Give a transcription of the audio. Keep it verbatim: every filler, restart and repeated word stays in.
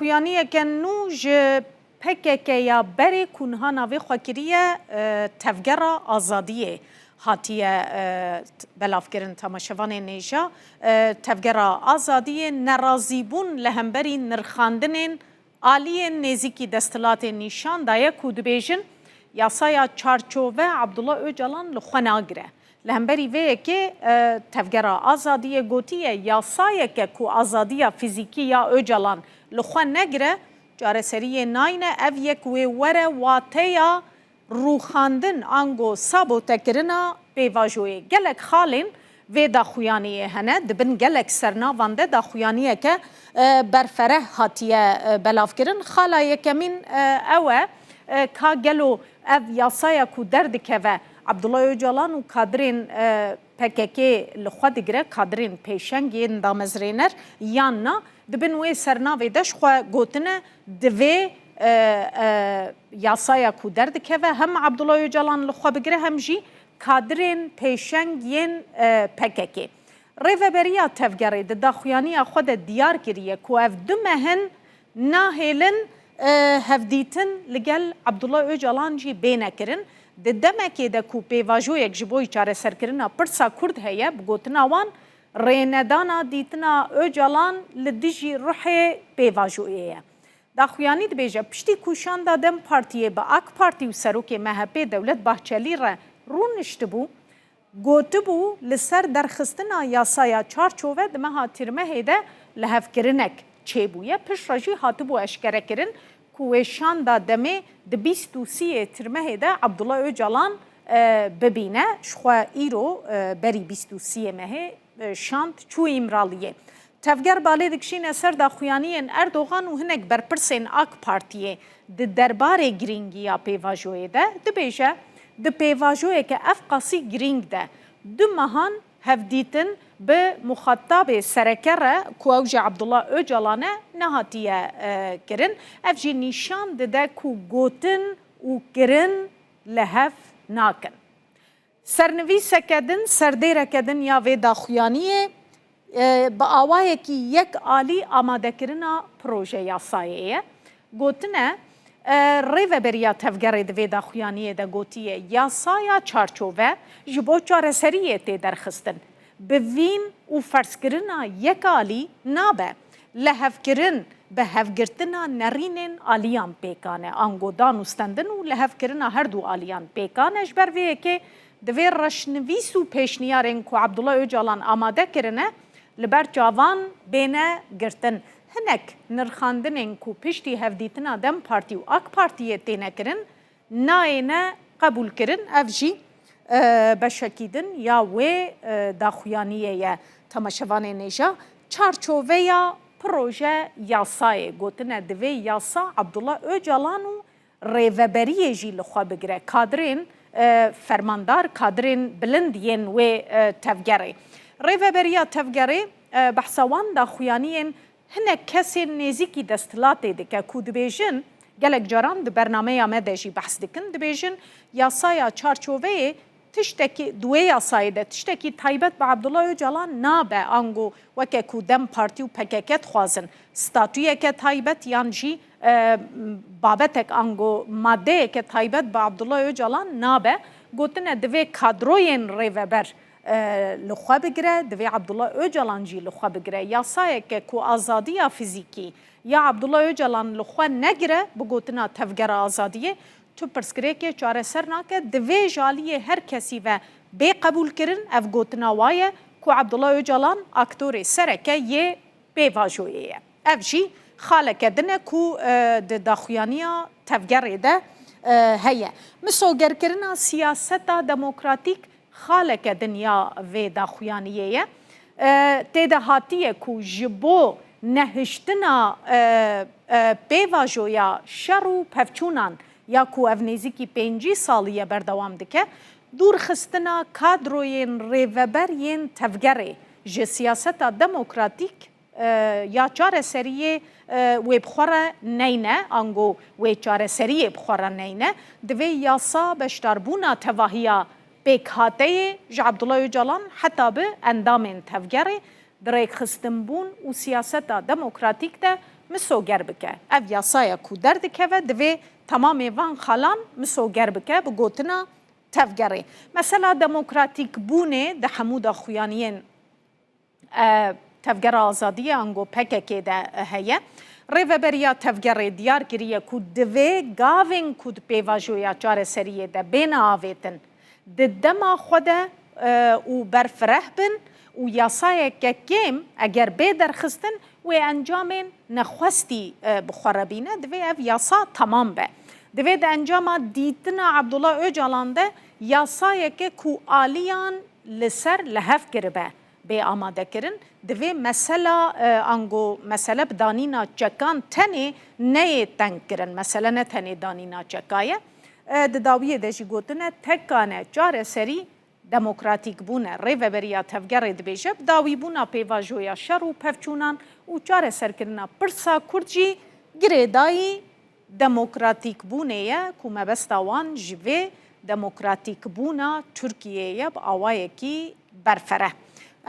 Xuyaniyeke nû ji P K K ya berê ku niha navê xwe kiriye, e, Tevgera Azadiyê hatiye, e, t-, belavkirin. Temaşevanên hêja, e, Tevgera Azadiyê nerazîbûn li hemberî nirxandinên aliyên nêzîkî desthilatê nîşan daye ku dibêjin yasaya çarçove Abdullah Ocalan li xwe nagire. Li hemberî vê yekê, e, Tevgera Azadiyê gotiye, yasayeke ku azadiya fîzîkî ya Ocalan li xwe negire, çareseriyê nayne, ev yek wê were wateya rûxandin ango sabotekirina pêvajoyê. Gelek xalên vê daxuyaniyê hene, di bin gelek sernavan de daxuyaniyeke, e, berfereh hatiye, e, belavkirin. Xala yekemîn, e, ew e, e, ka gelo ev yasaya ku derdikeve Abdullah Ocalan û kadirên, e, P K K li xwe digire, kadirên pêşeng yên damezrêner yan na, di bin wê sernavê de ji xwe gotine, divê, e, e, yasaya ku derdikeve hem Abdullah Ocalan li xwe bigire hem jî kadirên pêşeng yên, e, P K K. Rêveberiya Tevgerê di daxuyaniya xwe de diyar kiriye ku ev du meh in nahêlin, e, hevdîtin li gel Abdullah Ocalan jî bêne kirin. Di demekê de ku pêvajoyek ji bo çareserkirina pirsa Kurd heye, bi gotina wan, rênedana dîtina Ocalan li dijî ruhê pêvajoyê ye. Daxuyanî dibêje, piştî ku şanda DEM Partiyê bi AK Partî û serokê M H P Dewlet Bahçelî re rûniştibû, gotibû, li ser derxistina yasaya çarçove di meha Tîrmehê de lihevkirinek çêbûye. Piştre jî hatibû eşkerekirin ku wê şanda DEMê di bîst û sîyê Tîrmehê de Abdullah Ocalan, e, bibîne. Ji xwe îro, e, berî bîst û sîyê mehê, e, şand çû Îmraliyê. Tevger balê dikişîne ser daxuyaniyên Erdogan û hinek berpirsên AK Partiyê di derbarê girîngiya pêvajoyê de. Dibêje, di pêvajoyeke ev qasî girîng de du mehan hevdîtin bi muxatabê sereke re ku ew jî Abdullah Ocalan e nehatiye, e, kirin. Ev jî nîşan dide ku gotin û kirin li hev nakin. Sernivîseke din, serdêreke din ya vê daxuyaniyê, e, bi awayekî yek alî amadekirina proje yasayê ye. Gotine, e, Rêveberiya Tevgerê di vê daxuyaniyê de gotiye, yasaya çarçove ji bo çareseriyê tê derxistin. Bivîn û ferzkirina yek alî nabe. Lihevkirin bi hevgirtina nerînên aliyan pêkan e, ango dan û stendin û lihevkirina her du aliyan pêkan e. Ji ber vê yekê divê reşnivîs û pêşniyarên ku Abdullah Ocalan amade kirine, li ber çavan bêne girtin. Hinek nirxandinên ku piştî hevdîtina DEM Partî û AK Partiyê têne kirin, nayêne qebûlkirin. Ev jî, e, beşekî din ya wê, e, daxuyaniyê ye. Temaşevanên hêja, çarçoveya proje yasayê gotine, divê yasa Abdullah Ocalan û rêveberiyê jî li xwe bigire. Kadirên, e, fermandar, kadirên bilind yên wê, e, tevgerê. Rêveberiya tevgerê, e, behsa wan daxuyaniyên hinek kesên nêzîkî desthilatê dike ku dibêjin, gelek caran di bernameya me de jî behs dikin, dibêjin, yasaya çarçoveyê tiştekî, di wê yasayê de tiştekî taybet bi Abdullah Ocalan nabe, ango weke ku DEM Partî û P K K dixwazin, statuyeke taybet yan jî, e, babetek ango maddeyeke taybet bi Abdullah Ocalan nabe. Gotine, divê kadroyên rêveber, e, li xwe bigire, divê Abdullah Ocalan jî li xwe bigire. Yasayeke ku azadiya fizîkî ya Abdullah Ocalan li xwe negire, bi gotina Tevgera Azadiyê, tu pirsgirêkê çareser nake, divê ji aliyê her kesî ve bê qebûlkirin. Ev gotina wa ye ku Abdullah Ocalan aktorê sereke yê pêvajoyê ye. Ev jî xaleke din e ku, e, di daxuyaniya tevgerê de, e, heye. Misogerkirina siyaseta demokratîk xaleke din ya vê daxuyaniyê ye. E, tê de hatiye ku ji bo nehiştina, e, e, pêvajoya şer û pevçûnan ya ku ev nêzîkî pêncî salî ye berdewam dike, dûrxistina kadroyên rêveber yên tevgerê ji siyaseta demokratîk, e, ya çareseriyê, e, wê bi xwe re neyne, ango wê çareseriyê bi xwe re neyne, divê yasa beşdarbûna tevahiya pêkhateyê ji Abdullah Ocalan heta bi endamên tevgerê di rêkxistinbûn û siyaseta demokratîk de misoger bike. Ev yasaya ku derdikeve divê temamê van xalan misoger bike bi gotina tevgerê. Mesela demokratîkbûnê di hemû daxuyaniyên e, Tevgera Azadiyê ango P K K de heye. Rêveberiya tevgerê diyar kiriye ku divê gavên ku di pêvajoya çareseriyê de bêne avêtin, di dema xwe de e, û berfireh bin û yasayeke kêm eger bê derxistin, wê encamên nexwestî e, bi xwe re bîne, divê ev yasa temam be. Divê di encama dîtina Abdullah Ocalan de yasayeke ku aliyan li ser lihev kiribe bê amadekirin. Divê mesela e, ango mesele bi danîna çekan tenê neyê tengkirin. Mesele ne tenê danîna çeka ye. E, di dawiyê de jî gotine tekane çareserî demokratîkbûn e. Rêveberiya tevgerê dibêje, bi dawîbûna pêvajoya şer û pevçûnan û çareserkirina pirsa Kurd jî girêdayî demokratîkbûnê ye ku mebesta wan ji vê demokratîkbûna Tirkiyeyê ye bi awayekî berfireh.